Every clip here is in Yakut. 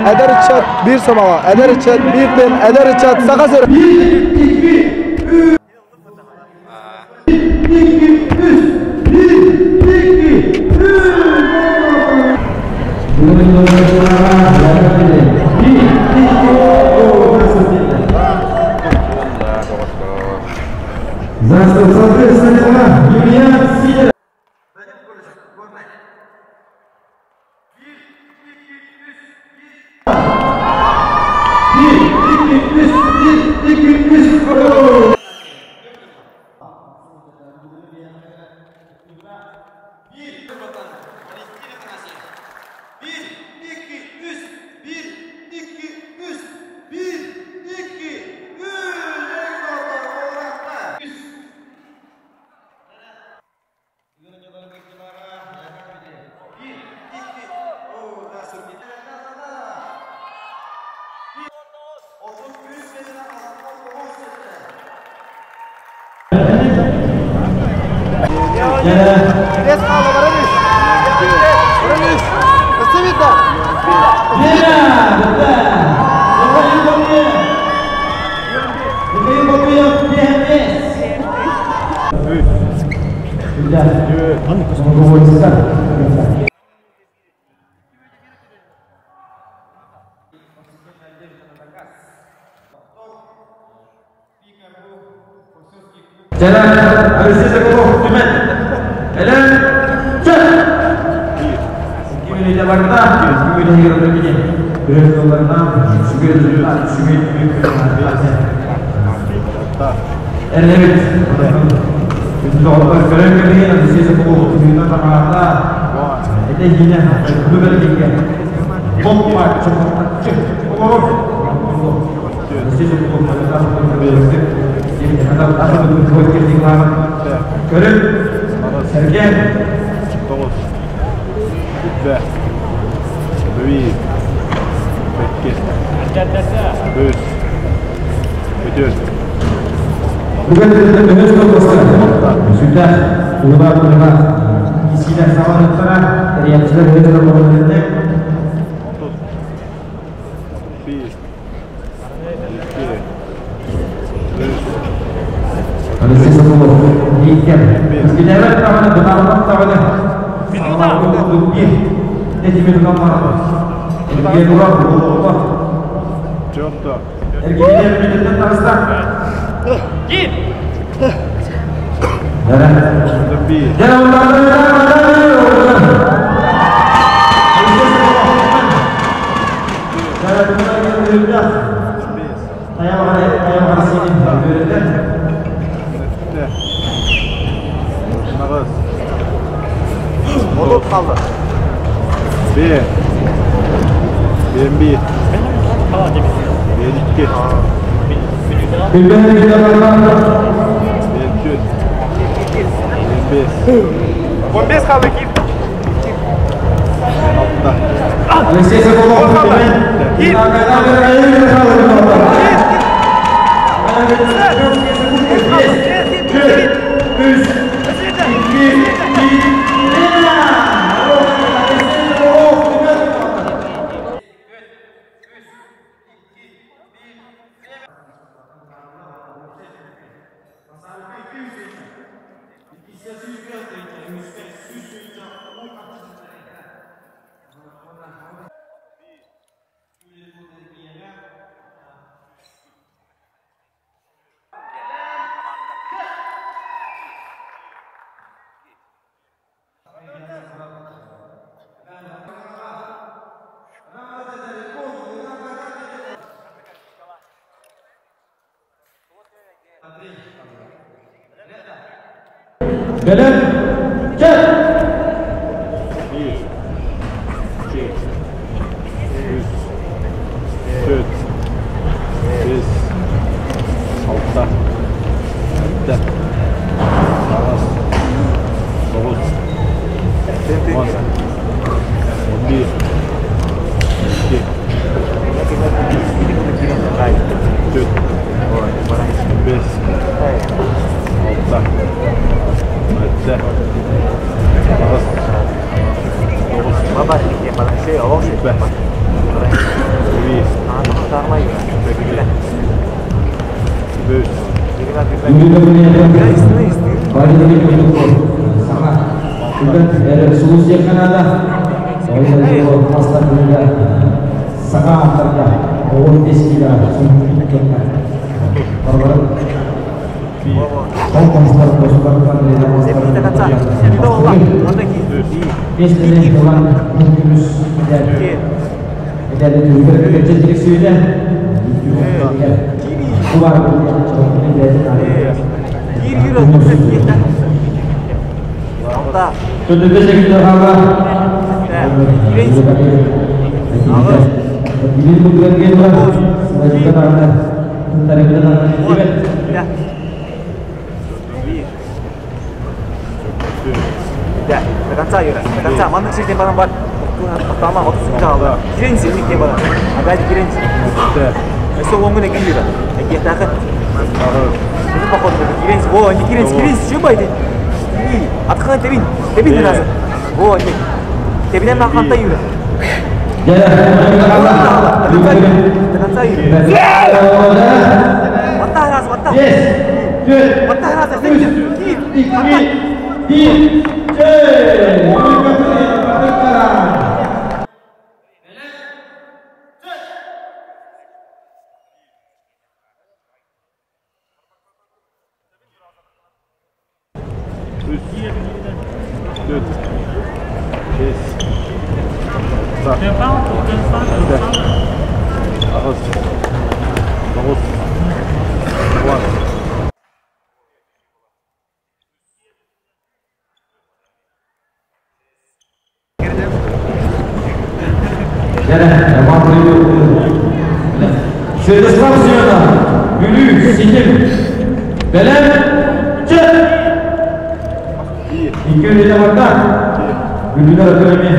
Эдэр ыччат биир сомоҕо, эдэр ыччат биир тыын, эдэр ыччат Саха сирэ. Соответственно, Юлиан Сидоров. Саҥа ааттарга 15 киилэ До конца, Юра, до конца. Маннык сирден баран бар. Тоқтама, 30 жаалы. Киренси, миктен баран. Агайды киренси. Өсө он күнө кил Юра. Экиятаахы. Бүгүн походу киренси. О, не киренси, киренси, чё байды? Атқана тебин, тебин разы. О, не. Тебинен мақанта Юра. До конца, Юра. Батта разы, батта. Батта разы, Святослав Семенов, Бүлүү, Ситим, Бэлэм, Чөт! Икки үлэтэ барда. Бүлүүлэр өтөрөми.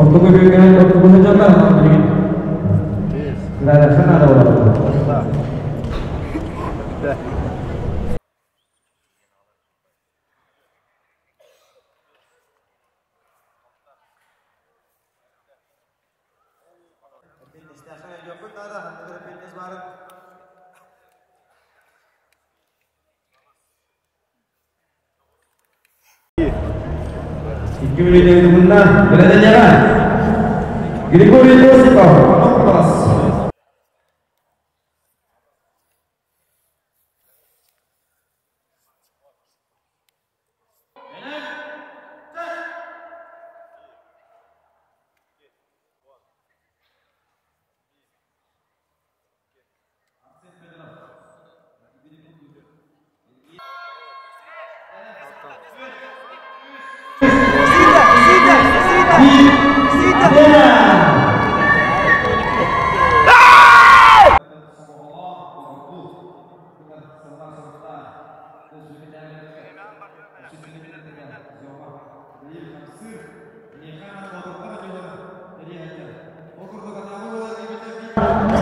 Оттугу бүгүн оттугу сылдьаллар билигин. Кыраайахха наада буолар. Икки үлэтэ мунна Бэлэдэньэҕэ. Григорий Осипов, Оноппос.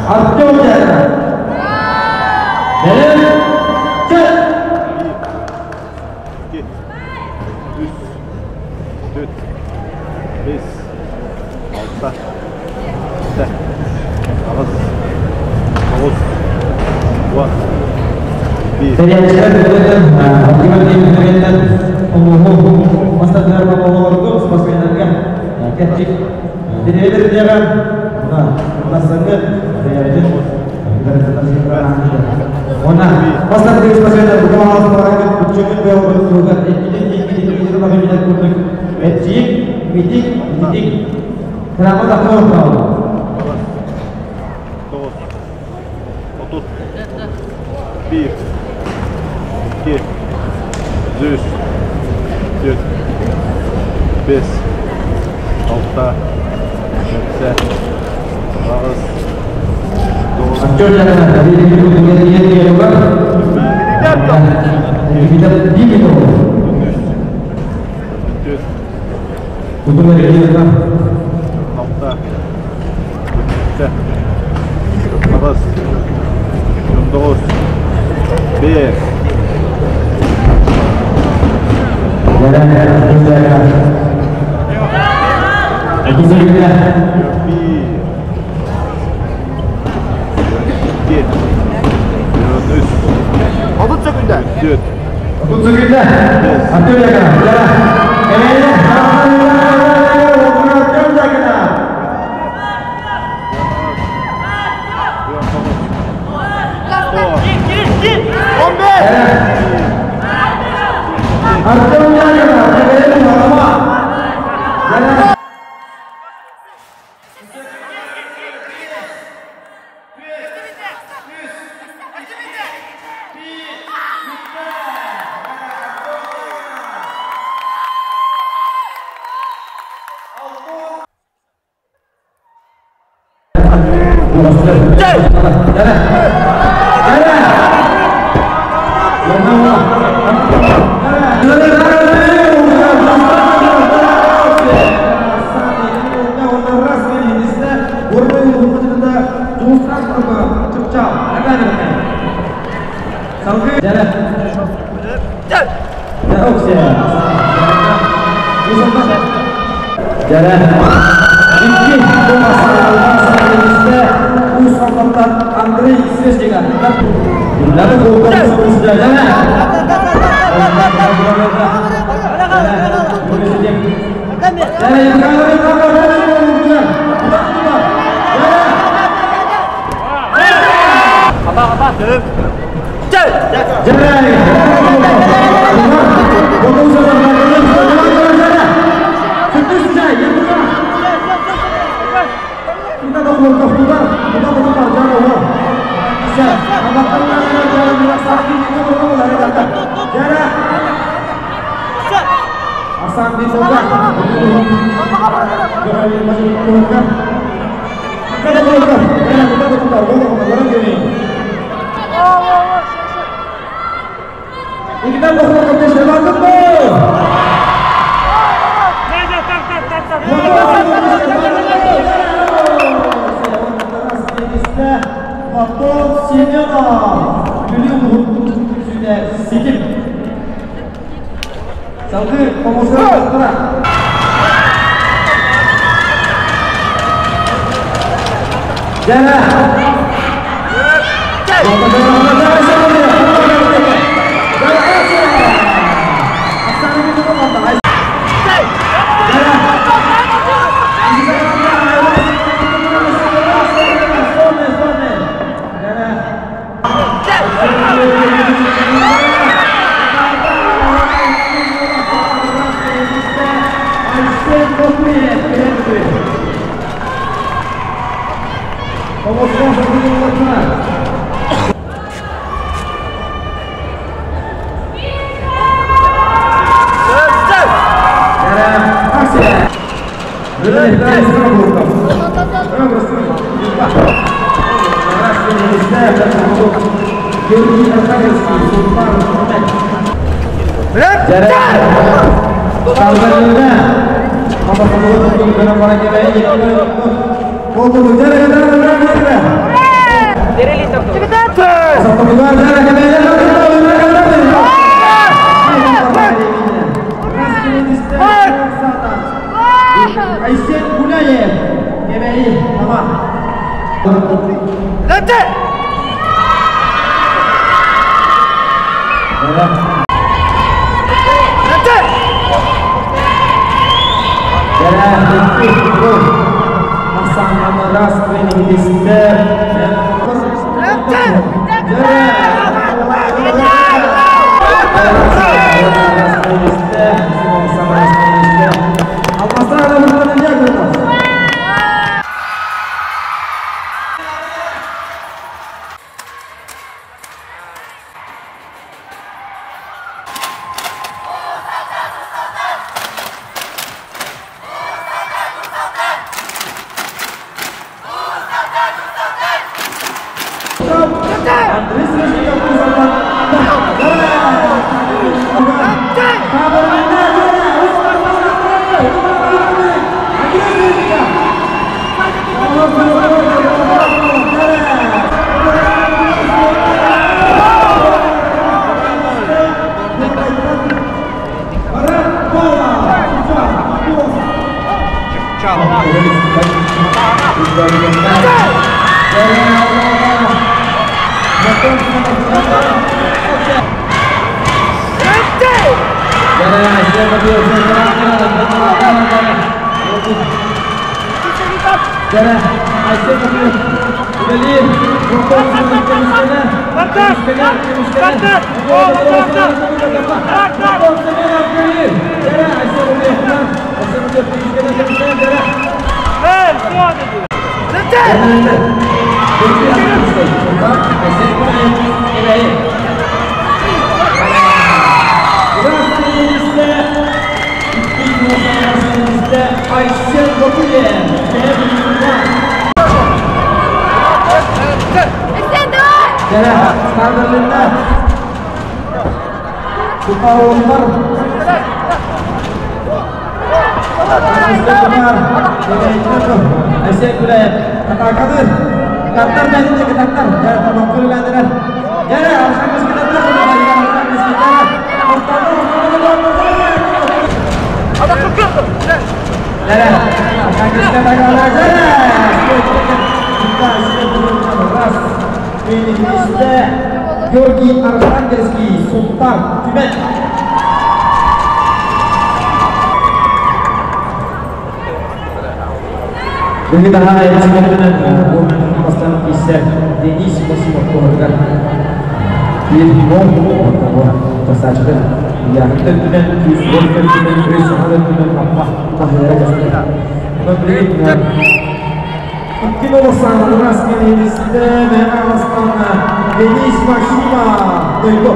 Артем Дядя. Бэлэм, Чөт! 2, 3, 4, 5, 6, 7, 8, 9, 10, 1. Тэрийээччилэр бөлөтөн, Георгий Омуһу мастардар оҕолорго, спортсменнарга кэрчик Директор дьаҕа мына мынасыңы бэйэбитин Она бастакы спортсменнар бу алыстарга күчөмүн бөҕө тугар эккилин иккилин иккилин багымына курдук этчик митик митик Крама такой. 9, 30, 1, 2, 3, 4, 5, 6, 7, 8, 9, Артем Жакана, 4, 6, 7, 8, 9, 1. Otuz Bir. İki. Üç. 30 sekünde. Dört. Sekünde. Artyom Дьяконов. Артем Дьяконов. 15. Артем Дьяконов. Андрей Свежников. Георгий Архангельский, Султан, Тюмень. Бүгүн аһаа эрчимэринэн бастан киирсэр Денис Максимов туһугар биир гол тахсааччыта Яхын төрдүнэн күүс гол төрдүнэн үс саха төрдүнэн аппа таһыара көстөр. Онон билигин икки олосан Урас Кенедисте Мэна Астана Денис Максимов дойду.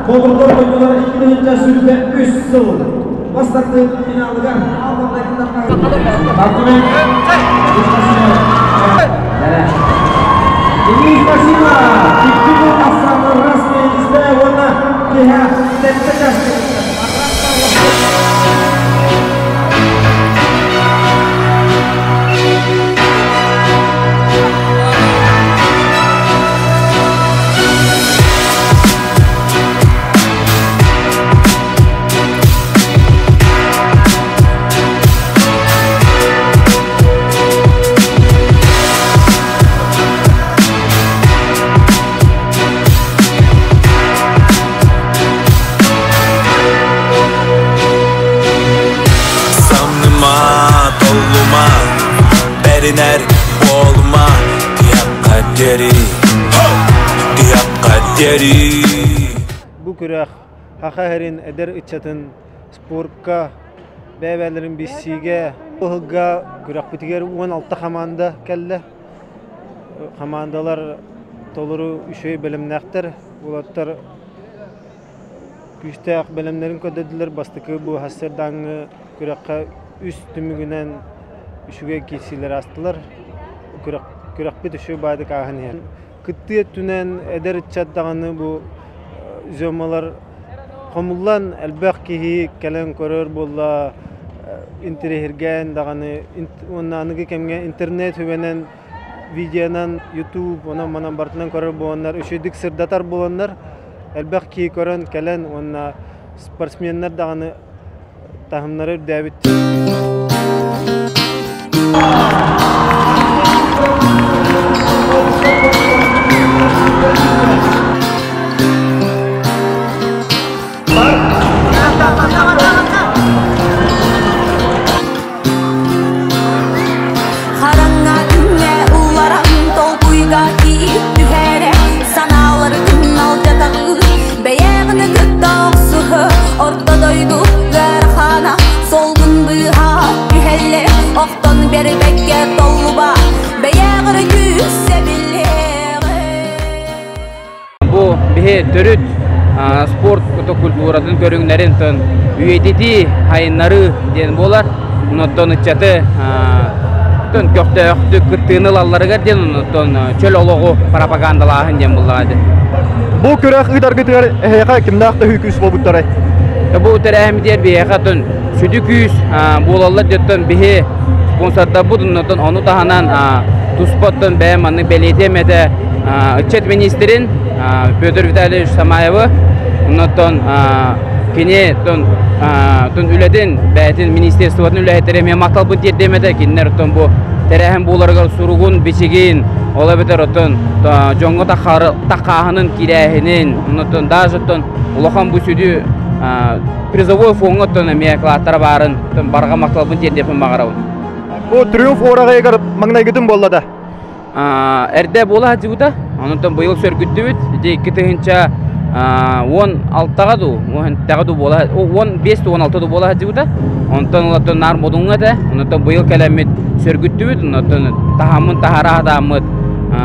Болдур дойдулар 2023 сыл бастакы финалыгар Денис Максимов, икки асаны расмиенизде уонна киһа тэтте чашты. Самныма, толлума, бэринэр буолума Тиһэххэ диэри, тиһэххэ диэри Бу күрэх Саха сирин эдэр ыччатын спортка бэйэ-бэйэлэрин билсиигэ ыһыгга күрэхпитигэр 16 хамаанда кэллэ. Хамаандалар толору үчүгэй бэлэмнээхтэр. Уолаттар күүстээх бэлэмнэрин көрдөрдүлэр. Бастакы бу сарсыардааҥҥы күрэххэ үс түмүгүнэн үчүгэй киирсиилэр аастылар. Күрэхпит үчүгэй баайдык ааһан иһэр. Кыттыы өттүнэн эдэр ыччат даҕаны бу зёмалар хомуллан элбэх киһи кэлэн көрөр буолла, интэриэһиргээн даҕаны уонна аныгы кэмҥэ интернет үбэнэн видеонан YouTube онон-манан барытынан көрөр буоланнар, үчүгэйдик сырдатар буоланнар элбэх киһи көрөн кэлэн уонна спортсменнар даҕаны таһымнара үрдээбит. Хараҥа күҥҥэ уларан толкуйга киир түһэрэ санааларгын алдьатаҕын бэйэҕин кытта охсуһа орто дойду ыарахана солгун быыһа түһэллэр охтон биэрбэккэ толлуба бэйэҕэр күүсэ биллиэҕэ Бу биһи төрүт спорт культуратын көрүҥнэрин үйэтитии, хайыннарыы диэн буолар. Онтон ыччаты көхтөөхтүк кыттыыны ылалларыгар диэн онтон чөл олоҕу пропагандалааһын диэн буоллаҕа. Бу күрэх ыытаргытыгар эһиэхэ кимнээх төһүү күүс буолбуттарай? Бу тэрээһиммитигэр биһиэхэ оттон сүдү күүс буолаллар дьоттон биһи спонсордарбыт оннотон ону таһынан туспа оттон бэйэм маннык бэлиэтиэм этэ ыччат министрин Петр Витальевич Самаевы оннотон кини тон тон үлэтин бэйэтин министерствотын үлэһиттэрэ эмиэ махталбын тиэрдиэм этэ кинилэр оттон бу тэрээһин буоларыгар суругун бичигин ол эбэтэр оттон дьоҥҥо таххааһынын кирээһинин оннотон даже оттон улахан бу сүдү призовой фоҥҥа оттон эмиэ кылааттара баарын барҕа махталбын тиэрдиэхпин баҕарабын. Бу триумф уораҕайыгар маҥнайгытын буолла да? Эрдэ буола сылдьыбыта. Онтон быйыл сөргүттүбүт. Ити 2016-ҕа дуу, 17-ҕэ дуу буола, 15 16 дуу буола сылдьыбыта. Онтон олортон наар модуҥҥа этэ. Онтон быйыл кэлэммит сөргүттүбүт. Онтон таһаммын таһара сатааммыт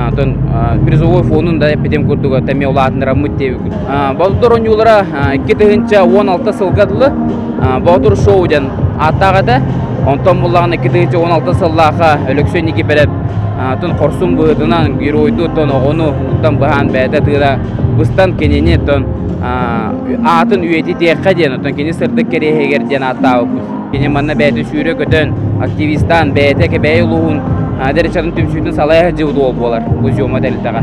оттон призовой фонун да эппитим курдук эмиэ улаатыннараммыт диэбит. Боотур оонньуулара 2016 сылга дылы Боотур шоу диэн ааттаах этэ. Онтон буллаҕына 2016 сыллаахха Өлөксөй Никиипэрэп тун хорсун быһыытынан геройду тон оҕону ууттан быһаан бэйэтэ тыыра быстан кинини тон аатын үйэтитиэххэ диэн оттон кини сырдык кэриэһигэр диэн ааттаабыппыт. Кини манна бэйэтин сүүрэ көтөн, активистаан, бэйэтэ Кэбээйи улууһун эдэр түмсүүтүн салайа сылдьыбыт уол буолар Кузьма тэрилтэҕэ.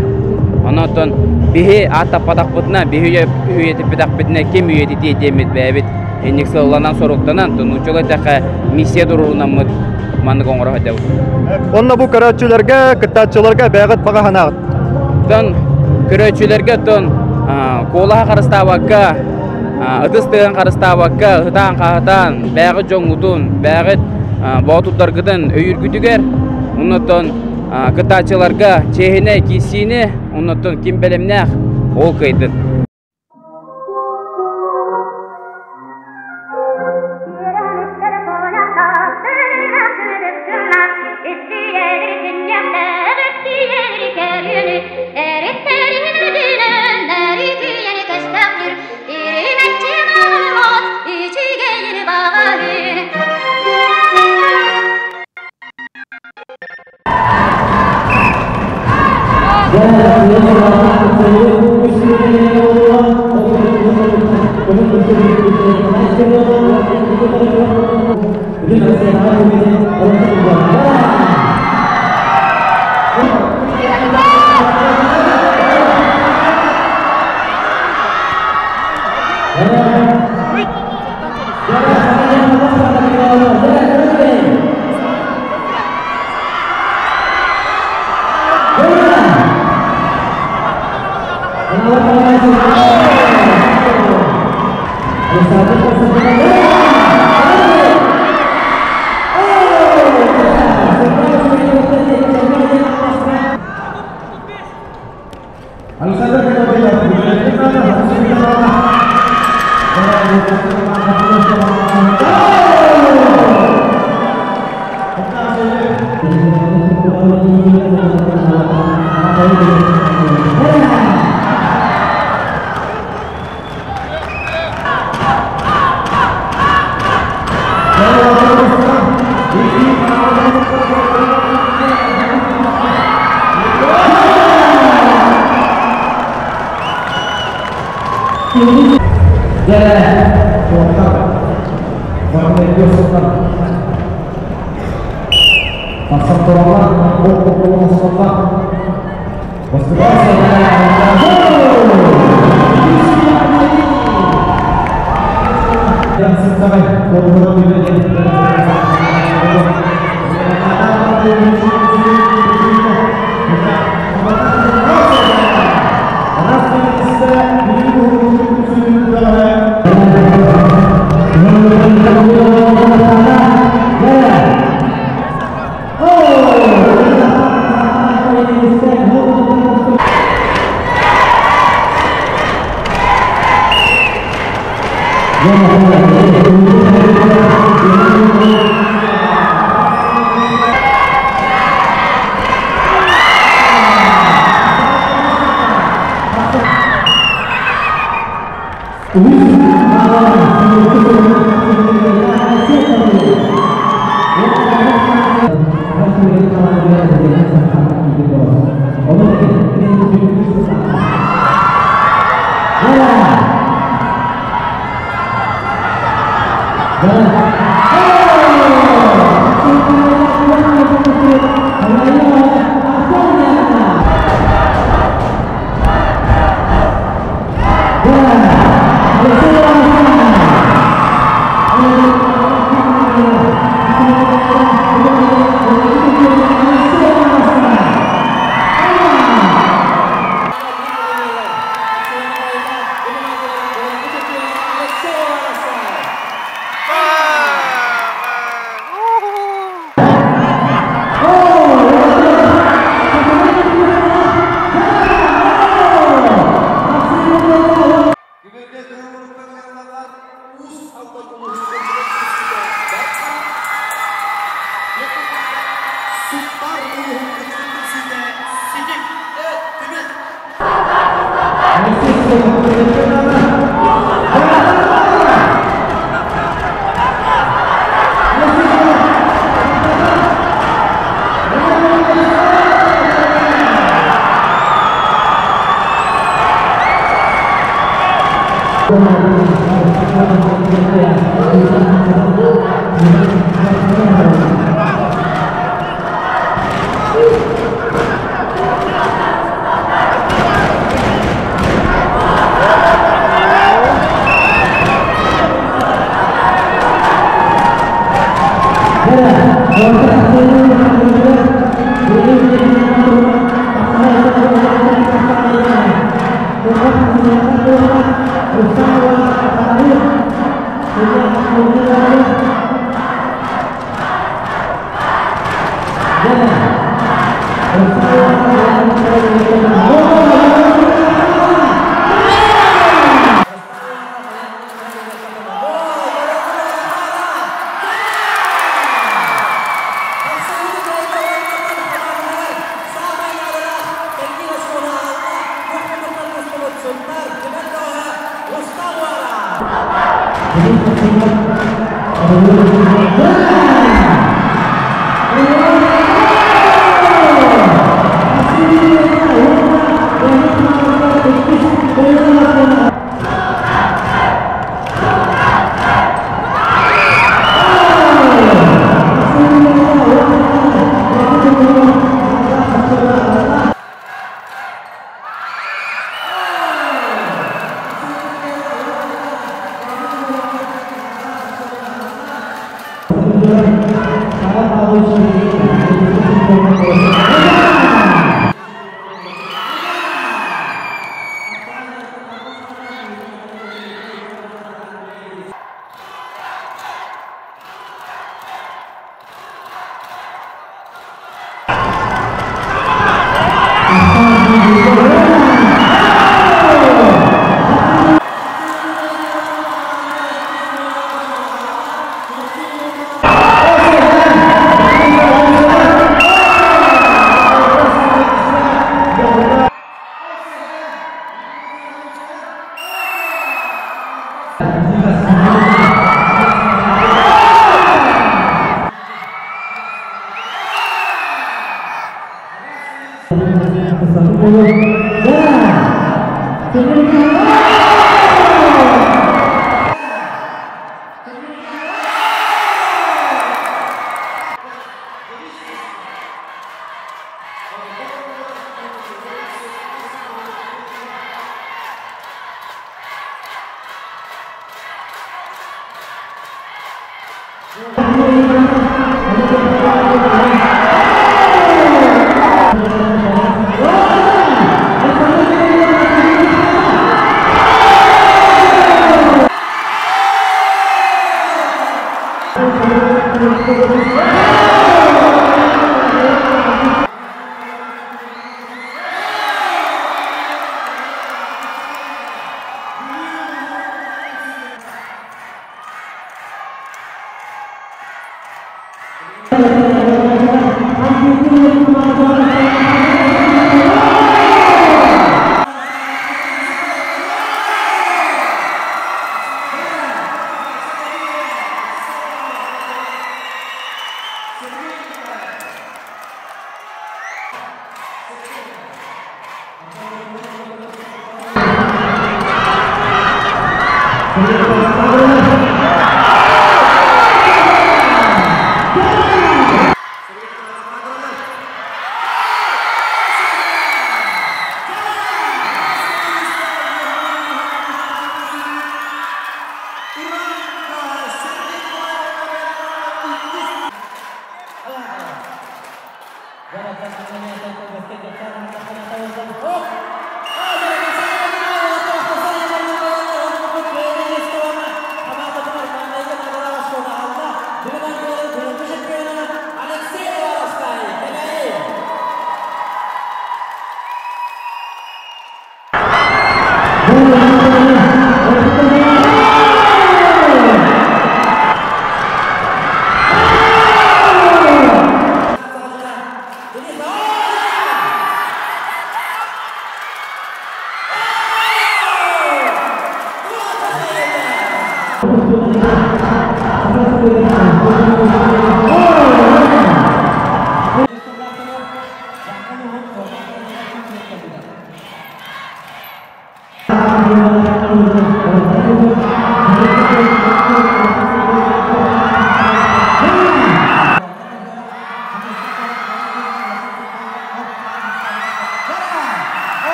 Онон биһи ааттаппатахпытына, биһи үйэтиппэтэхпитинэ ким үйэтитиэ диэммит бэйэбит инник сылланан соруктанан, нууччалыы эттэххэ миссия туруорунаммыт маннык оҥоро сылдьабыт. Онно бу көрөөччүлэргэ, кыттааччыларга бэйэҕит баҕа санааҕыт? Оттон көрөөччүлэргэ оттон куолаһа харыстаабакка, ытыс тыаһын харыстаабакка, ыһытаан-хаһытаан, бэйэҕит дьоҥҥутун, бэйэҕит боотурдаргытын өйүүргүтүгэр, оннуттан кыттааччыларга чиэһинэй киирсиини, оннуттан ким бэлэмнээх, ол кыайдын.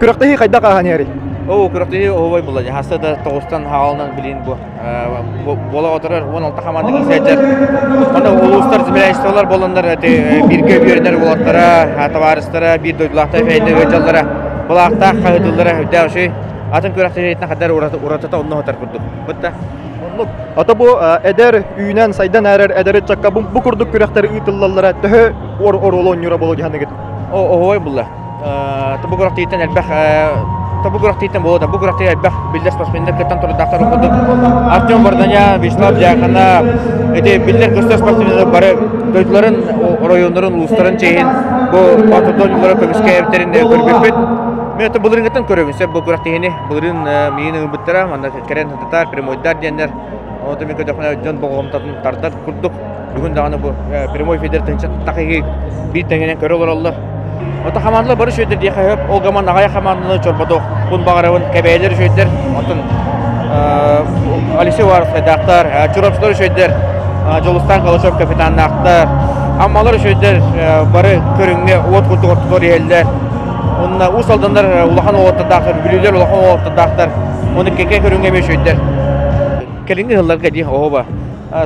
Күрэхтэһии хайдах ааһан иһэрий? Оо, күрэхтэһии оһуобай буолла. Хаста да тоҕустан хаалынан билин бу. Буола отырар 16 хамаанда киисээччэр. Онно улуустар землячестволар буоланнар бииргэ үөрэнэр уолаттара, табаарыстара, биир дойдулаахтар фэйдэ ыалдьаллара, былаахтаах хаһытыллара үрдээх үчүгэй. Атын күрэхтэһиитин хаддар уратыта онно сытар курдук. Бытта. Оннук. Ата бу эдэр үүнэн сайдан эрэр эдэр ыччакка бу курдук күрэхтэр ыытыллаллара төһө оруолу оонньуура буолуо диһаныгыт? Оһуой булла. Бу күрэхтииттэн элбэх бу күрэхтииттэн буолуо да бу күрэхтигэ элбэх биллэр спортсменнар кыттан турдаахтар курдук Артем Варданян, Вячеслав Дьяконов ити биллэр көстөр спортсменнар бары дойдуларын оройуоннарын улуустарын чиэһин бу батутон көмүскээбиттэрин көрбүппүт. Мен это былырынгыттан көрөбүн сөп бу күрэхтиһини былырыын миин ылбыттара манна кэрэн татар прямойдар диэннэр онто мен көрдөхпүнэ дьон болҕомтотун тардар курдук бүгүн даҕаны бу прямой эфирдер тыһыынча тахыһыы биир тэҥинэн көрө олороллор. Ото хамаандалар бары үчүгэйдэр диэххэ сөп. Ол гаман аҕай хамаанданы чорботуох бун баҕарабын кэбээлэр үчүгэйдэр. Оттон Алексей Уваровскайдаахтар, Чурапчылар үчүгэйдэр, Дьулустан Калашов капитаннаахтар, Аммалар үчүгэйдэр бары көрүҥҥэ уот курдук ортотугар иһэллэр. Онно Уус Алданнар улахан уолаттардаахтар, Бүлүүлэр улахан уолаттардаахтар. Оны кэкэ көрүҥҥэ эмиэ үчүгэйдэр. Кэлиҥҥи сылларга дии оһуоба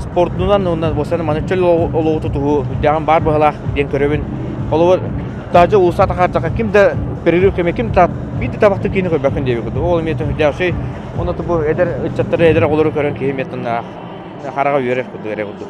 спордунан уонна уопсайынан маннык чөл олоҕу тутуһуу үрдээҕин баар быһыылаах диэн көрөбүн. Холобур, таһырдьа уулусса тахаардахха ким да перерыв кэмэ ким да биир да табахтыы киһини көрбөккүн диэбит курдук. Ол эмиэ үрдээх үчүгэй. Уонна бу эдэр ыччаттары, эдэр оҕолору көрөн киһи эмиэ хараҕа үөрэр курдук эрэ курдук.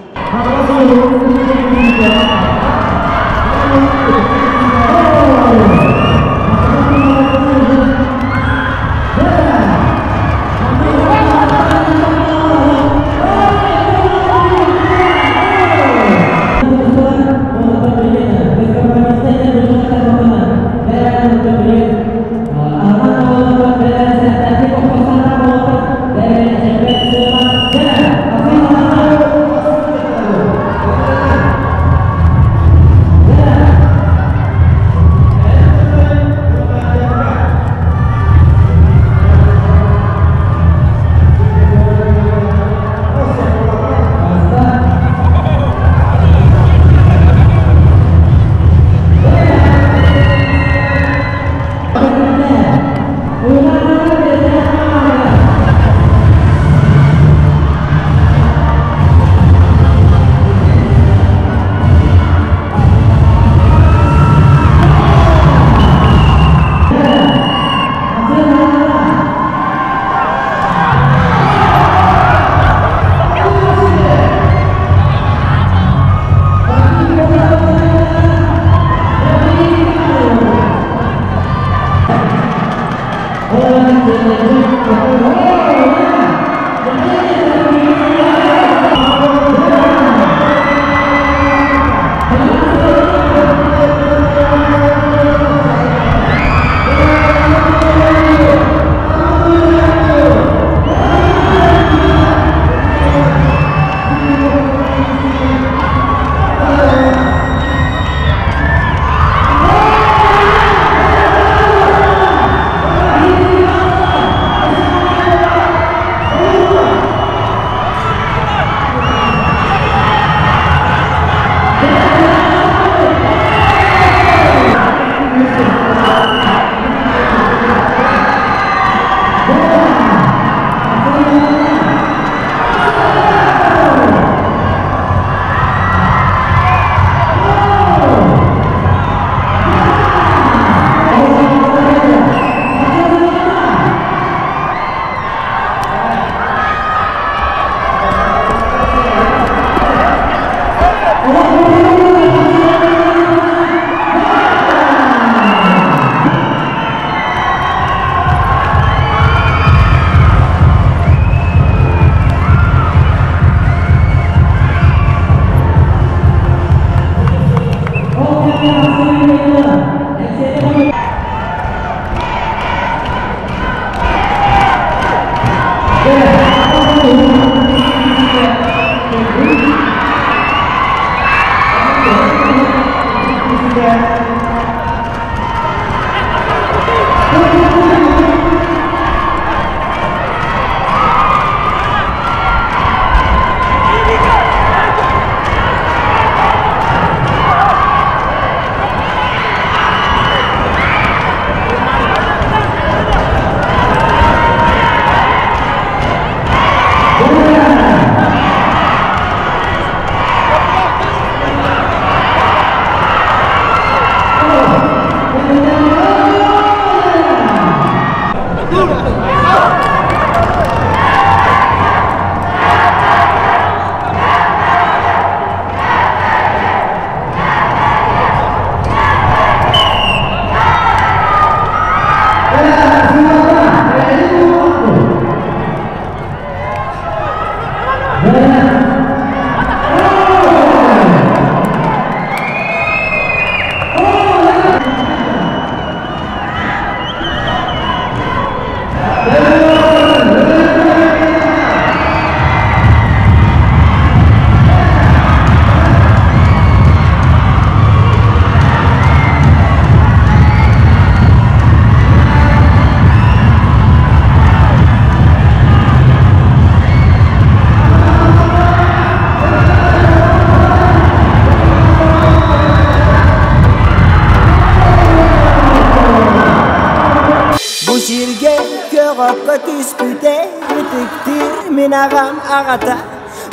Бу сиргэ көҕөккө түспүтэ ытыктыыр мин Мин аҕам аҕата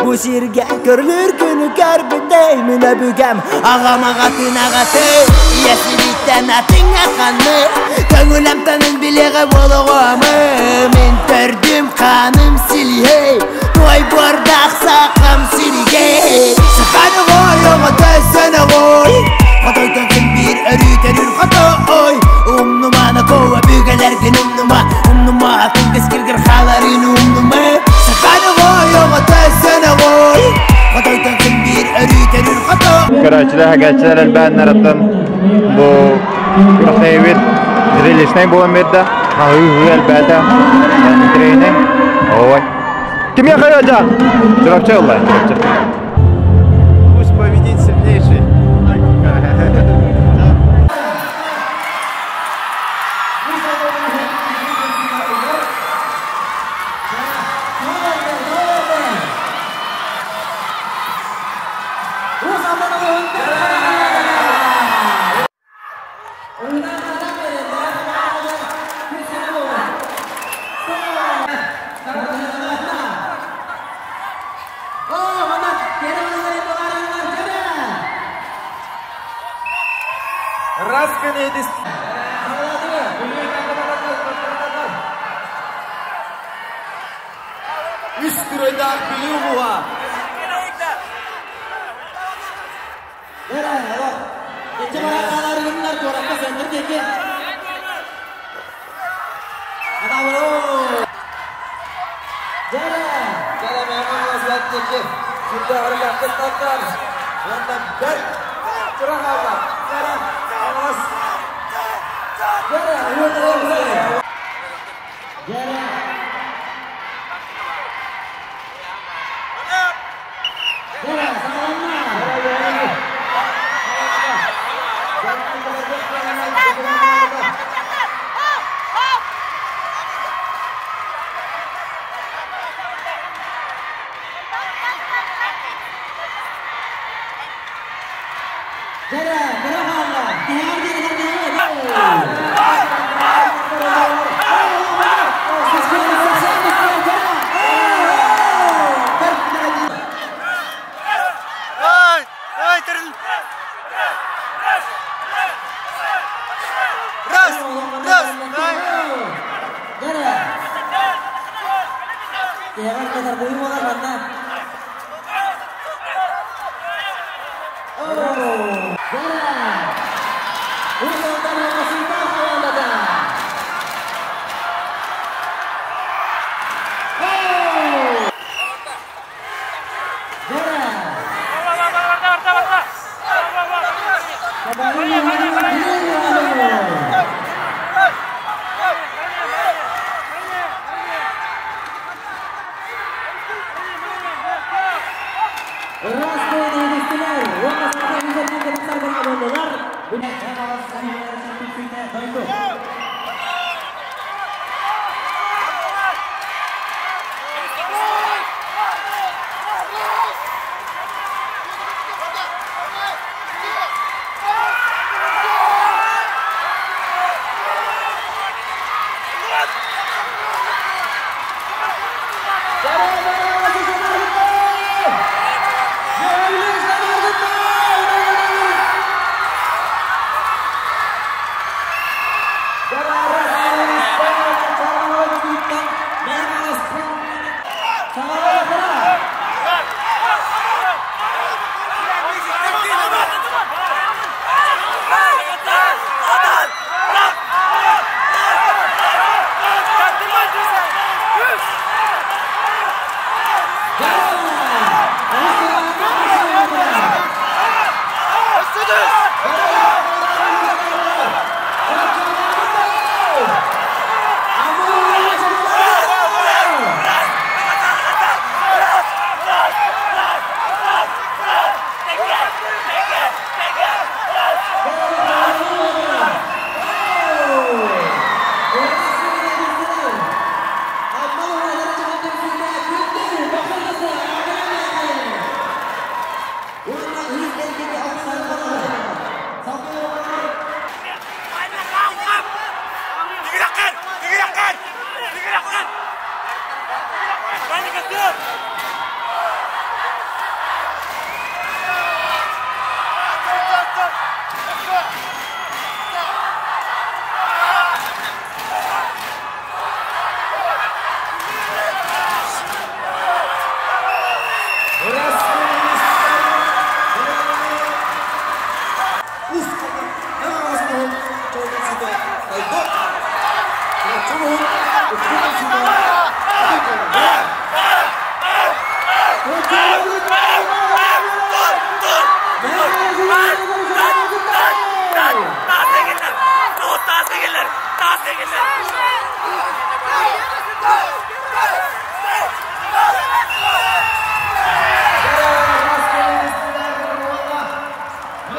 Бу сиргэ көрүлүр күнү көрбүтэ Мин өбүгэм аҕам аҕатын аҕаты Ийэсириттэн атын аханы Көҥүл амтанын билиэҕэ буолуоҕум Мин төрдүм хааным силиһэй Туой буордаах сахам сиригэй Саханы ой оҕото сөнөҕой Хотойтон син биир өрүү төрүүр хотой Умнумана коа бүгэлэргин умнума Умнума атын кэскилгэр хааларын умнума Саханы ой оҕото сөнөҕой Хотойтон син биир өрүү төрүүр хотой Көрөөччүлэр, хагаччылар элбээннэр оттон бу күрэхтэһиибит зрелищнай буолан биэрдэ. Хаһыы-ыһыы элбээтэ. Интэриэһинэй. Ой. Кимиэхэ ыалдьаан? Чурапчы ылла, Чурапчы. Пусть победит сильнейший. Үс күрөйдээх Бүлүү улууһа.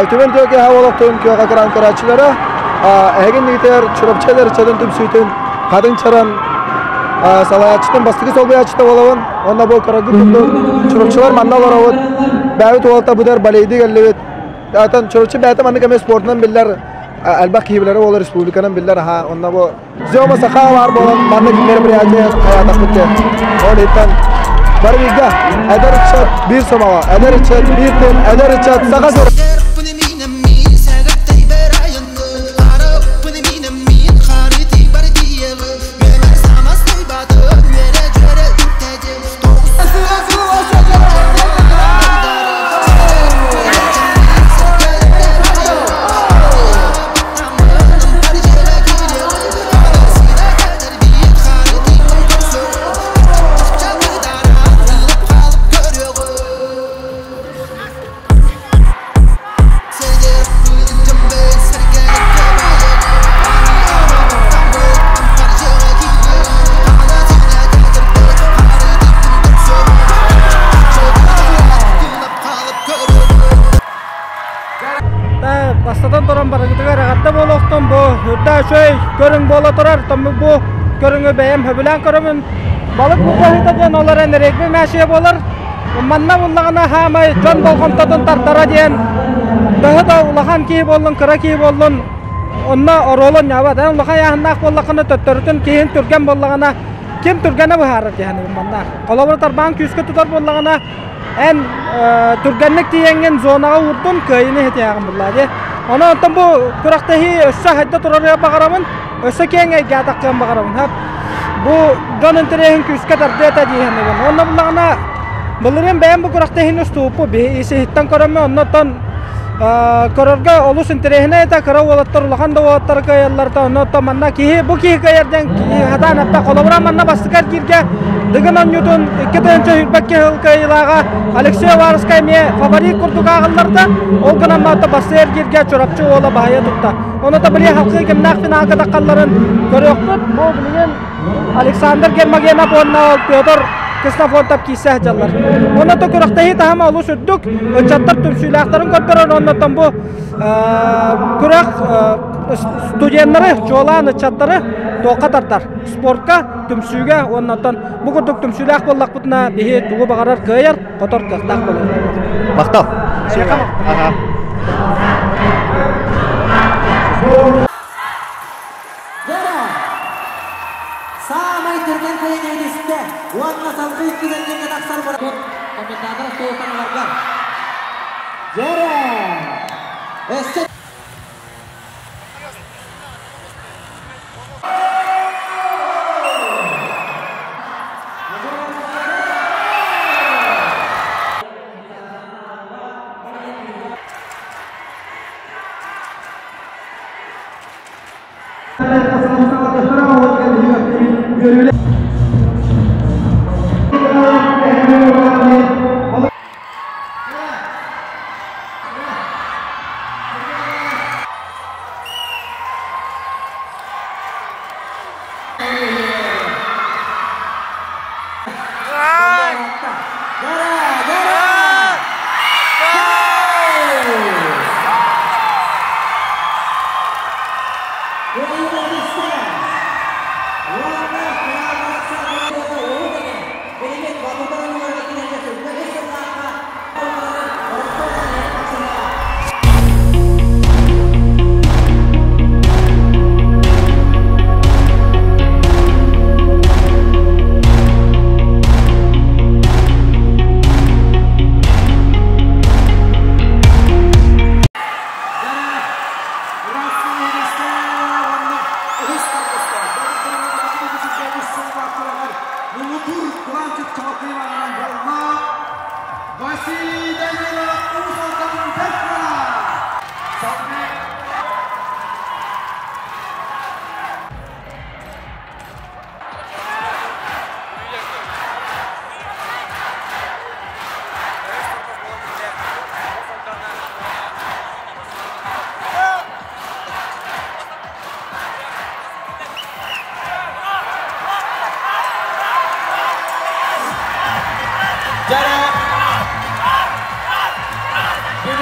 Түбэн төке хавалақтын көға кран карачылара, әгін нигитер чурапчалар чадын түмсүйтін, қадын чаран салаячытын бастығы солбаячыта болавын, онна бу карагы күндө чурапчылар манналар авыт, бәбит уалта будар балейди келлебит. Атан чурапчы бәті манны кеме спортынан биллер, әлбәк кийбилери болар республиканын биллер, ха, онна бу Зема саха бар болан манны мероприятие хаятак битте. Ол иттен бар бизге әдер чат бир сомага, әдер чат бир тен, әдер чат саха зор. Бастадан туран барыгытыгар аҕатта буолуохтун бу үрдэ үчүгэй көрүҥ буола турар тому бу көрүҥү бэйэм хөбүлээн көрөмүн балык бухаһыта диэн олор эн регби мэшие буолар манна буллаҕына хаамай дьон болҕомтотун тартара диэн төһө да улахан киһи буоллун кыра киһи буоллун онно оруолун ньаабат эн улахан яһыннаах буоллаххына төттөрүтүн киһин түргэн буоллаҕына ким түргэнэ быһаарар диэхин манна холобур тарбаан күүскэ тутар буоллаҕына эн түргэнник тиийэҥҥин зонаҕа уурдун кыайыны иһитиэҕин буллаа дии. Онон оттон бу күрэхтэһии өссө хайда турарыгар баҕарабын, өссө киэҥ эйгэ атаххыан баҕарабын. Бу дьон интэриэһин күүскэ тардыата дии саныыбын. Онно буллаҕына былырыын бэйэм бу күрэхтэһиини устубуппут биһи исиһиттэн көрөммүн оннуттан көрөргө олус интэриэһинэй этэ кыра уолаттар улахан да уолаттар кыайалларта оннуттан манна киһи бу киһи кыайар диэн хатаан эппэ холобура манна бастакы эргииргэ Дыгын оонньуутун 2022 сыл кыайыылааҕа Алексей Уваровскай эмиэ фаворит курдук ааҕылларда. Ол гынан баран бастакы эргииргэ Чурапчы уола баһыйа тутта. Ону да били халқыы кимнээх финалга таххалларын көрүөхпүт. Бу билигин Александр Гермогенов уонна Петр Ксенофонтов киирсэ сылдьаллар. Онно то күрэхтэһии таһыма олус үрдүк. Ыччаттар түмсүүлээхтэрин көрдөрөр. Оннотон бу күрэх студеннары, чуолаан ыччаттары туохха тардар? Спортка, түмсүүгэ уонна оттон бу курдук түмсүүлээх буоллахпытына биһи тугу баҕарар кыайар, хотор кыахтаах буолар. Махтал. Ага. Саамай түргэн кыайын уонна салгыы икки тахсар комментатор стоутаналарга. Жere! Өссө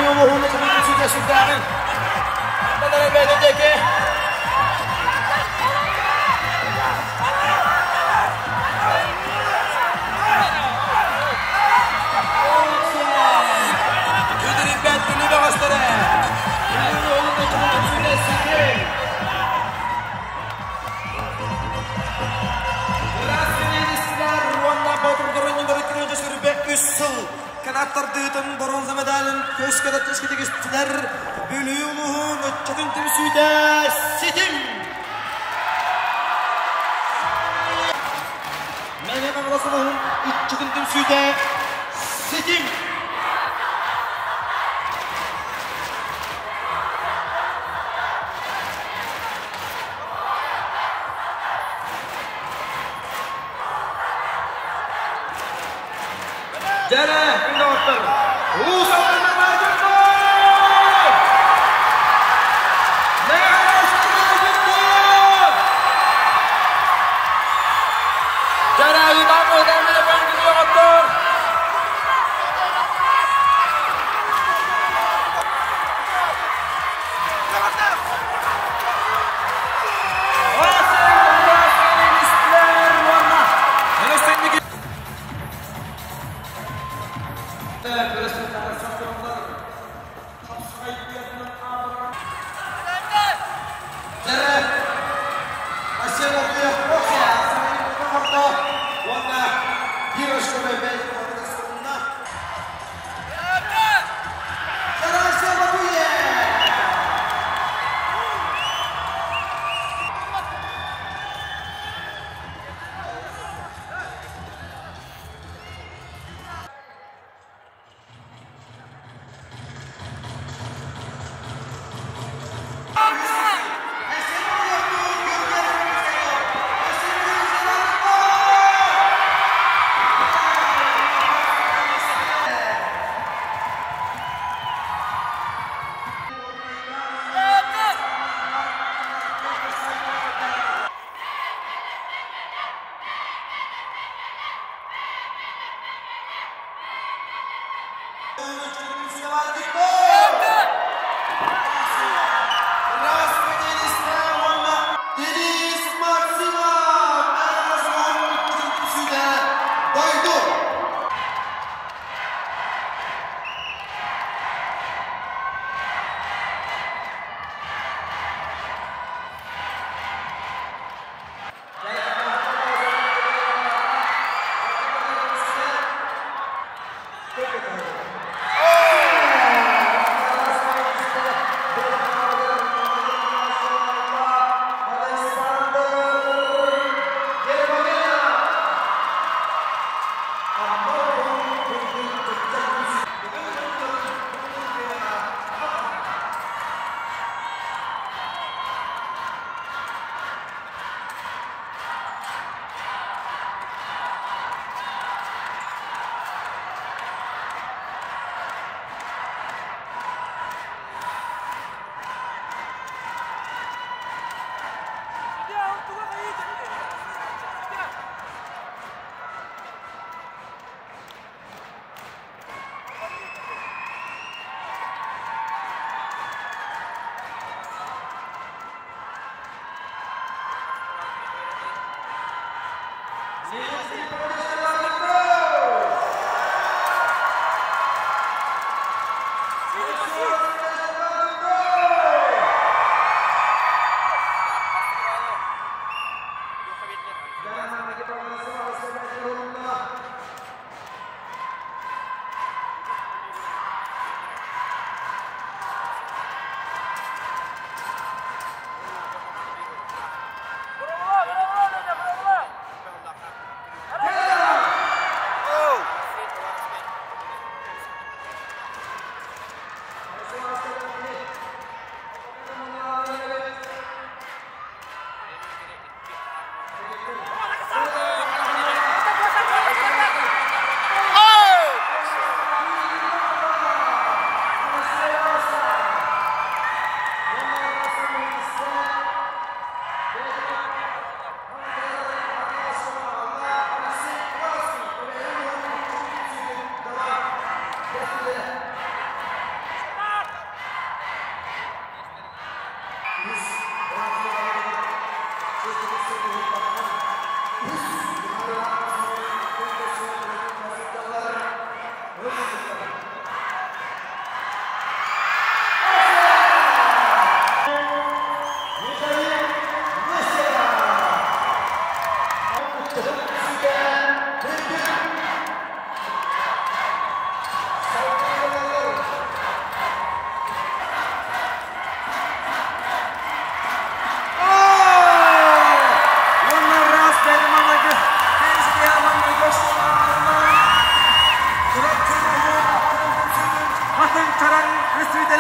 Бүлүү улууһун ыччатын түмсүүтэ сүрдээҕин. Тадара бэйдэн диэки. Үдүрүйбэт Бүлүү бөҕөстөрө. Бүлүү улууһун ыччатын түмсүүтэ ситим. Уонна Боотурдарын 223 сыл канаттардыытын бронза медалын көскө тискитигистилер Бүлүү улууһун ыччатын түмсүүтэ ситим. Мэҥэ Хаҥалас улууһун ыччатын түмсүүтэ ситим. Дьэрэ, күн доҕоттор, Уус Алданнар баар Мэҥэ Хаҥаластар баар Дьэрэ, ыытаан ыытаан күн доҕоттор.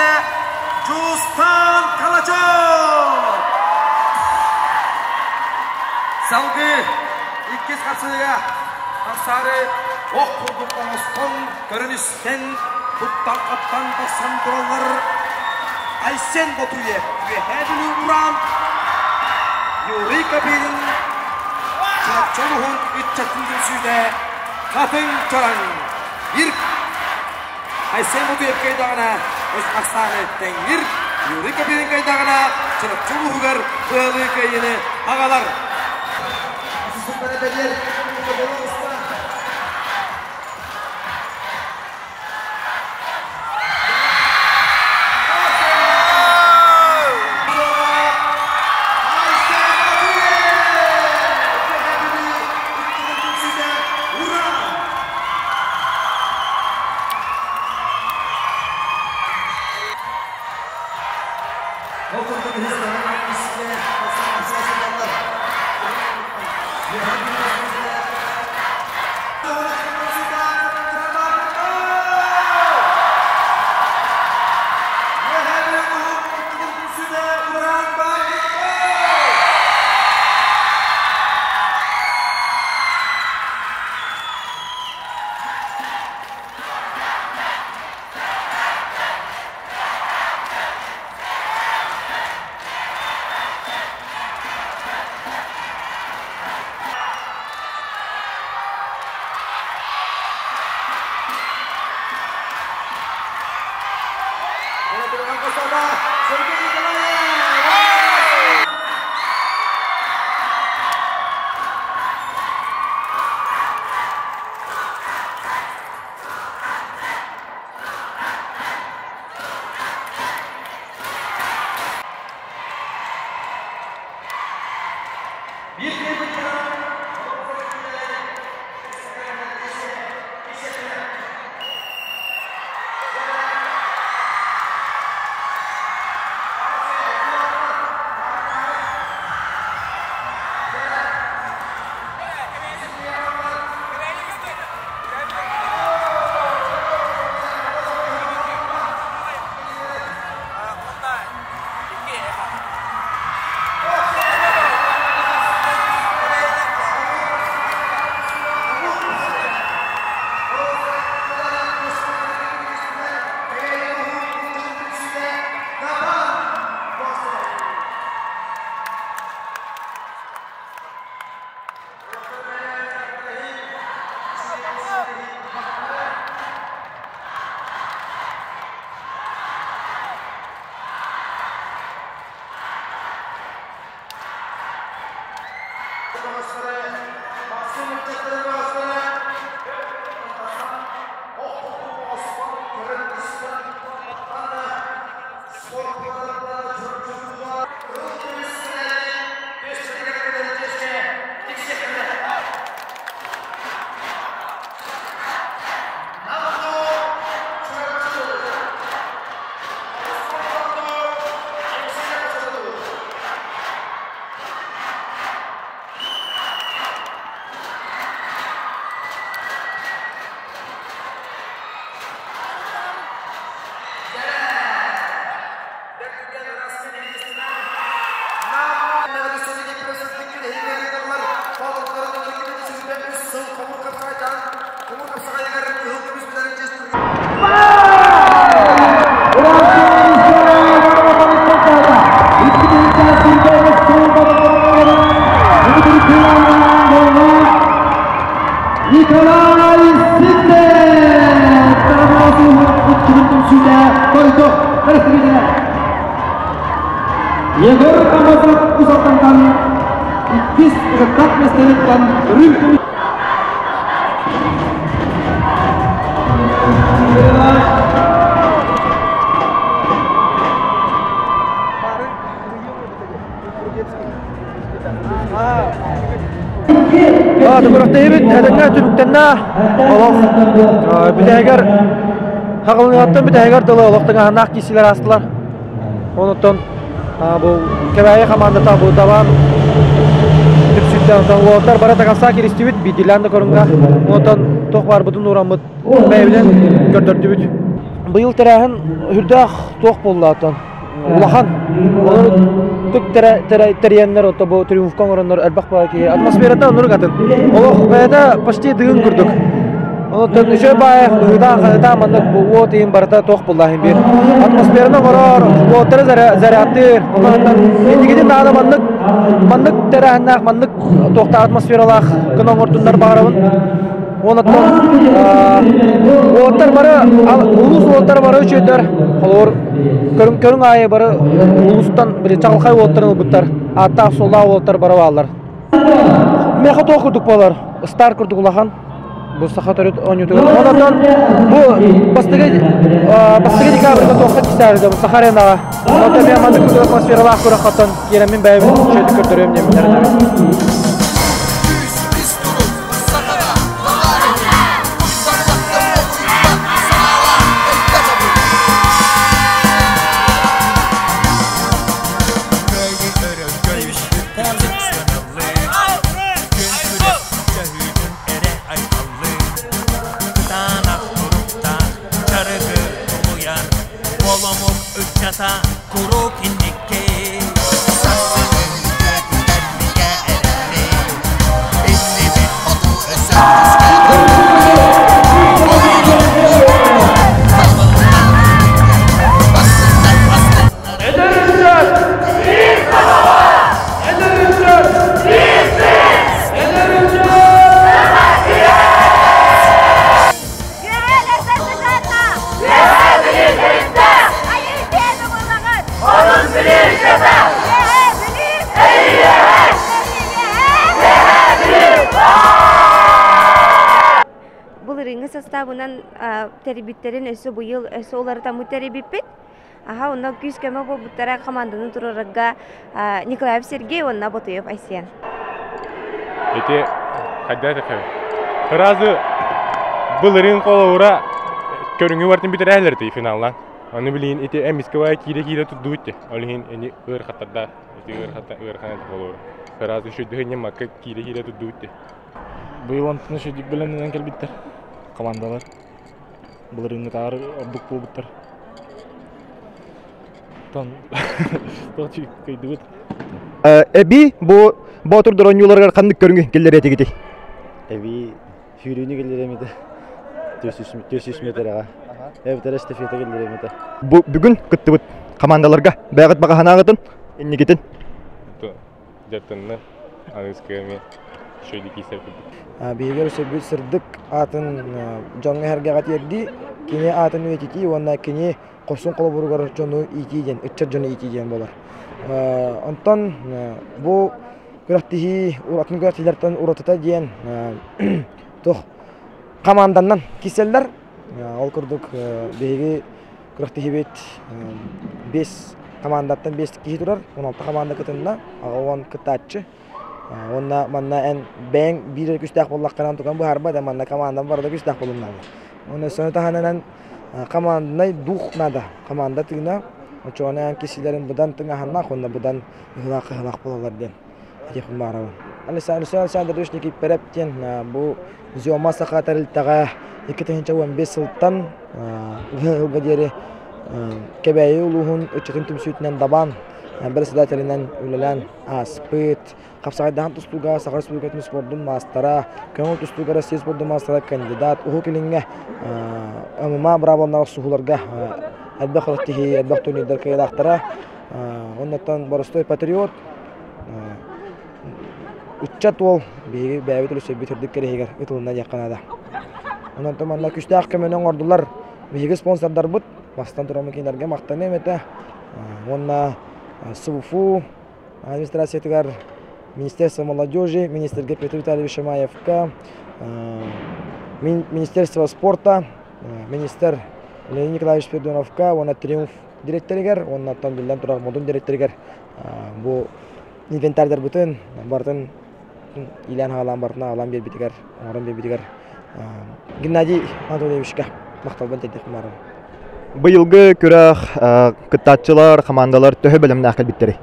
түмсүүтэ Дьуустаан Калачев! Салгыы иккис хапсыһыыга тахсаары ох курдук оҥостон, көрөн-истэн, туттан-хаптан тахсан тураллар Айсен Ботуев, Үөһээ Бүлүү Уран, Юрий Копырин, Чурапчы улууһун ыччатын түмсүүтэ Хатыҥ Чараҥ, Ир Айсен Ботуев кыайдаҕына үс ахсааны тэҥниир, Юрий Копырин кыайдаҕына Чурапчы улууһугар ыалыы кыайыыны аҕалар. Николай Сиднев! Егор Амосов Усалтантан иккис ытыктаах миэстэниттэн үрүҥ көмүс Күрэхтэһиибит этэҥҥэ түмүктэннэ. Олох бүтэһигэр хаҕылыҥаттан бүтэһигэр дылы олох тыҥааһыннаах киирсиилэр аастылар. Онуттан бу Кэбээйи хамаандата бу Дабаан түпсүттэн онтон уолаттар бары такасаа киристибит биирдиилээн да көрүҥҥэ. Онтон туох баарбытын уураммыт бэйэбинэн көрдөрдүбүт. Быйыл тэрээһин үрдээх туох буолла оттон улахан олор түк тэрийэннэр ото бу триумфка оҥороннор элбэх баҕа киһи атмосферата оннук атын олох бэйэтэ почти дыгын курдук онтон үчүгэй баайы ыһыытаан хаһыытаан маннык бу уот иһин барыта туох буолла иһин биир атмосфераны оҥорор уоттары зарядтыыр онтон инникитин даҕаны маннык маннык тэрээһиннээх маннык туохтаах атмосфералаах гына оҥордуннар баҕарабын Онон уолаттар бары улуус уолаттара бары үчүгэйдэр. Холобур, көрүҥ көрүҥ аайы бары улуустан били чаҕылхай уолаттарын ылбыттар. Ааттаах суоллаах уолаттар бары бааллар. Миэхэ туох курдук буолар? Стар курдук улахан. Бу саха төрүт оонньуутугар. Онон бу бастакы бастакы декабрьга туохха кистээбитэ бу Саха аренаҕа. Онон эмиэ маннык курдук атмосфералаах күрэххэ киирэммин бэйэбин үчүгэйдик көрдөрүөм диэммин эрэнэбин. Куруук инникки сарсынын көтүтэрбигэ эрэлли иннибит хоту өссө Эдэр ыччат! Биир саҕаҕа! Эдэр ыччат! Биир Эдэр ыччат! Былырыыҥҥы састаабынан тэрийбиттэрин өссө быйыл өссө уларытаммыт тэрийбиппит. Аха, онно күүс-көмө буолбуттара команданы туруорарга Николаев Сергей уонна Ботуев Айсен. Ити хайда этэ Ыразы былырыын холобура көрүҥү бартын бүтэрээлэр ти финаллан. Аны билигин ити эмискэ киирэ-киирэ турдубут ти. Ол иһин ини ыарахаттарда ити ыарахатта ыарахан этэ холобура. Ыразы шүйдүһүнньэ макка киирэ-киирэ турдубут ти. Быйыл онтун шүйдүк бэлэмнэнэн кэлбиттэр командалар. Былырыыҥҥытааҕар ордук буолбуттар. Оттон туох кыйдыбыт. Эби бу Боотур оонньууларыгар ханнык көрүҥү киллэриэ этигитий? Эби сүүрүүнү киллэриэм этэ. 400 метрэҕэ. Эбэтэр эстафета киллэриэм этэ. Бу бүгүн кыттыбыт командаларга бэйэҕит баҕаһанааҕытын, инникитин? Дьартынна аныгыскы эмиэ үчүгэйдик киирсэр курдук. Биһиги өссө сырдык аатын дьоҥҥо эһэргэҕэ тиэрдии, кини аатын үйэтитии уонна кини хорсун холобуругар дьону иитии диэн, ыччат дьону иитии диэн буолар. Онтон бу күрэхтэһии атын күрэхтэһиилэртэн уратыта диэн туох команданнан киирсэллэр. Ол курдук биһиги күрэхтэһиибит биэс командаттан биэс киһи турар, 16 команда кытынна, 80 кыттааччы. Уонна манна эн бэйэҥ биир эрэ күүстээх буоллаххына тукан быһаарбат, манна командам барыта күүстээх буолуон наада. Уонна өссө таһынан команднай дух надо, команда тыына, оччоҕуна эн киһилэрин быдан тыҥаһаннаах уонна быдан ыһылаах-ыһылаах буолаллар диэн этиэхпин баҕарабын. Александр Александрович Никифоров диэн бу Зиома саха тэрилтэҕэ 2015 сылтан ыһылга диэри Кэбээйи улууһун ыччатын түмсүүтүнэн Дабаан председателинэн үлэлээн ааспыт. Хапсаҕайдаһан тустууга Саха Республикатын спордун маастара, көҥүл тустууга Россия спордун маастара кандидат, Уһук Илиҥҥэ ММА быраабыланар охсуһууларга элбэх күрэхтэһии, элбэх турнирдар кыайыылаахтара. Оннуттан боростуой патриот, ыччат уол биһиги бэйэбит үлүсүйбүт үрдүк кэриһигэр ытылынна диэххэ наада. Онон манна күүстээх көмөнү оҥордулар биһиги спонсордарбыт. Бастан туран кинилэргэ махтаныам этэ. Уонна СВФУ администрациятыгар Министерство молодежи, министргэ Петр Витальевич Шамаевка, Министерство спорта, министр Леонид Николаевич Спиридоновка уонна Триумф дириэктэригэр уонна оттон биллэн турар Модун дириэктэригэр бу инвентарьдарбытын барытын иилээн-хаалаан барытын аҕалан биэрбитигэр, оҥорон биэрбитигэр Геннадий Анатольевичка махталбын тиэрдиэхпин баҕарабын. Быйылгы күрэх кыттааччылар, хамаандалар төһө бэлэмнээх кэлбиттэрий?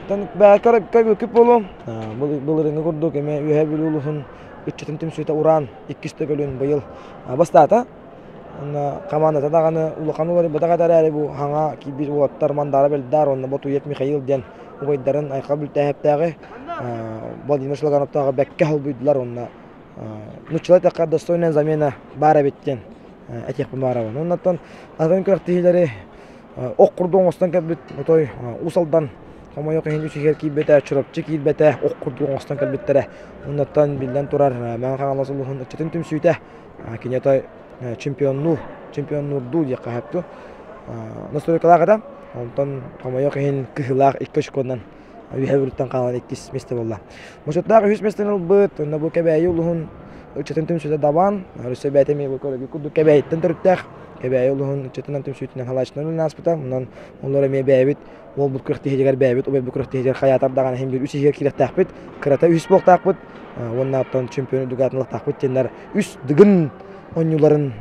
Бэккэ буолуом. Былырыыҥҥы курдук эмиэ Үөһээ Бүлүү улууһун ыччатын түмсүүтэ Уран иккис төгүлүн быйыл бастаата. Онно командата даҕаны улахан уларыйбатах этэ эрээри бу хаҥа киирбит уолаттар Мандара Бельдар уонна Ботуев Михаил диэн убайдарын Айхал Бүлтээһэптээҕи Владимир Шлагановтааҕы бэккэ холбуйдулар уонна нуччалар эттэххэ достойная замена баар эбит диэн этиэхпин баҕарабын. Оннуттан атын күрэхтэһиилэри ох курдук оҥостон кэлбит отой Уус Алдан хомойуох иһин үс иһигэр киирбэтэ, Чурапчы киирбэтэ, ох курдук оҥостон кэлбиттэрэ. Оннуттан биллэн турар Мэҥэ Хаҥалас улууһун ыччатын түмсүүтэ кини отой чемпионнуу, чемпионнуурдуу диэххэ сөп дуу. Настройкалаах этэ. Онтон хомойуох иһин кыһыылаах икки очконан үөһэ үрүттэн хаалан иккис миэстэ буолла. Бочуоттаах үһүс миэстэни ылбыт, онно бу Кэбээйи улууһун ыччатын түмсүүтэ Дабаан, Россия бэйэтэ эмиэ көрөргүт курдук Кэбээйиттэн төрүттээх Кэбээйи улууһун ыччатынан түмсүүтүнэн халааччынан үлэлээн ааспыта. Онон олор эмиэ бэйэбит уолбут күрэхтэһиитигэр бэйэбит убайбыт күрэхтэһиитигэр хайаатар даҕаны иһин биир үс иһигэр киириэхтээхпит, кырата үһүс буолуохтаахпыт уонна оттон чемпион үрдүк аатын ылыахтаахпыт диэннэр үс Дыгын оонньууларын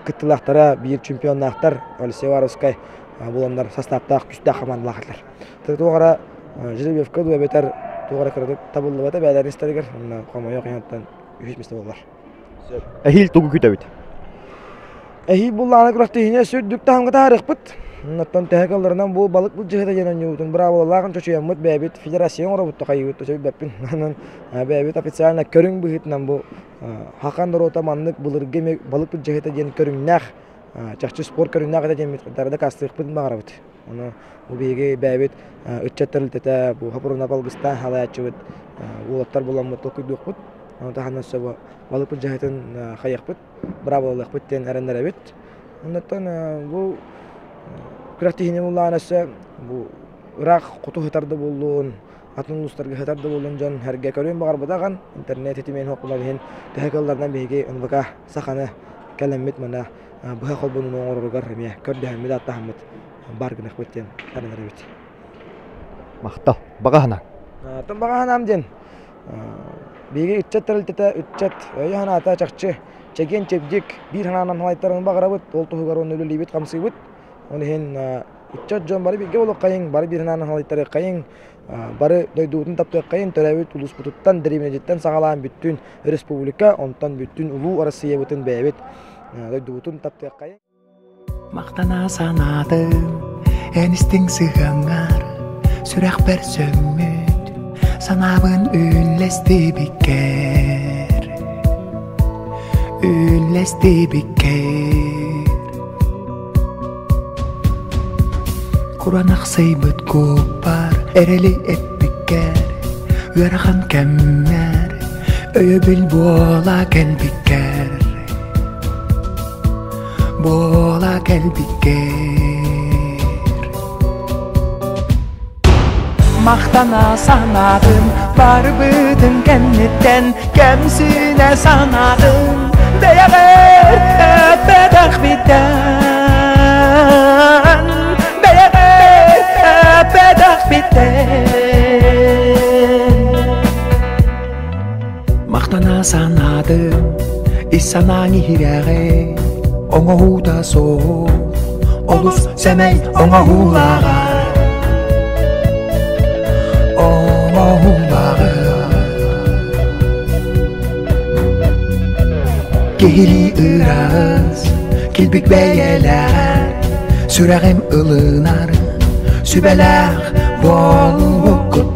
кыттыылаахтара биир чемпионнаахтар Алексей Уваровскай буланнар састааптаах күүстээх хамаандалаах этилэр. Туох эрэ жеребьевка дуу эбэтэр туох эрэ кыратык табыллыбата бэйэлэрин истэригэр уонна хомойуох иһиттэн үһүс миэстэ буоллар. Эһиил тугу күтэбит? Эһиил буллаҕына күрэхтэһиини сүрдүк таһымга таһаарыахпыт. Оттон төһө кылларынан бу балык былдьаһыта диэн оонньуубутун быраабылалааҕын чочуйаммыт бэйэбит федерация оҥоробут хайыыбыт билбэппин. Онон бэйэбит официально көрүҥ быһыытынан бу Хакан норуота маннык былыргы эмиэ балык былдьаһыта диэн көрүҥнээх чахчы спорт көрүҥнээх этэ диэммит дакаастыахпытын баҕарабыт. Ону бу биһиги бэйэбит ыччат тэрилтэтэ бу Хапурунап Алгыстаан халайааччыбыт уолаттар буламмыт толкуйдуохпут. Ону таһынан өссө бу балык былдьаһытын хайыахпыт, быраабылалыахпыт диэн эрэннэрэбит. Оннуттан бу күрэхтэһиини буллаҕына өссө бу ыраах хоту сытар да буоллун, атын улуустарга сытар да буоллун дьон сэргэ көрүөн баҕарбыта ахан интернет ситимин суох иһин төһө кыалларынан биһиги НВК саханы кэлэммит мана быһа холбонууну оҥороругар эмиэ көрдөһөммүт ааттаһаммыт баар гыныахпыт диэн эрэнэбит. Махтал. Баҕа санааҥ. Оттон баҕа санаам диэн биһиги ыччат тэрилтэтэ ыччат өйө-санаата чахчы чэгиэн-чэбдик биир санаанан салайтаран баҕарабыт ол туһугар уонна үлэлиибит-хамсыыбыт. Ол иһин ыччат дьон бары бииргэ буолуоххайыҥ, бары биир санаанан салайтарыаххайыҥ, бары дойдубутун таптыаххайыҥ, төрөөбүт улууспутуттан, дэриэбинэбититтэн саҕалаан бүттүүн республика, онтон бүттүүн улуу Арассыыйабытын бэйэбит дойдубутун таптыаххайыҥ. Махтана санаатым эн истиҥ сыһыаҥҥар сүрэхпэр сөҥмүт санаабын үллэстибиккэр үллэстибиккэр Куранахсыйбыт куоппар эрэли эппиккэр ыарахан кэммэр өйөбүл буола кэлбиккэр буола кэлбиккэр Махтана санаатым барбытын кэнниттэн кэмсинэ санаатым бэйэҕэр эппэтэхпиттэн бэйэҕэр эппэтэхпиттэн Махтана санаатым ис санааҥ иһирэҕи оҥоһуута суох олус сэмэй оҥоһуулааҕа оҥоһуулааҕа Киһилии ыраас килбик бэйэлээх сүрэҕим ылынар сүбэлээх буолбуккуттан.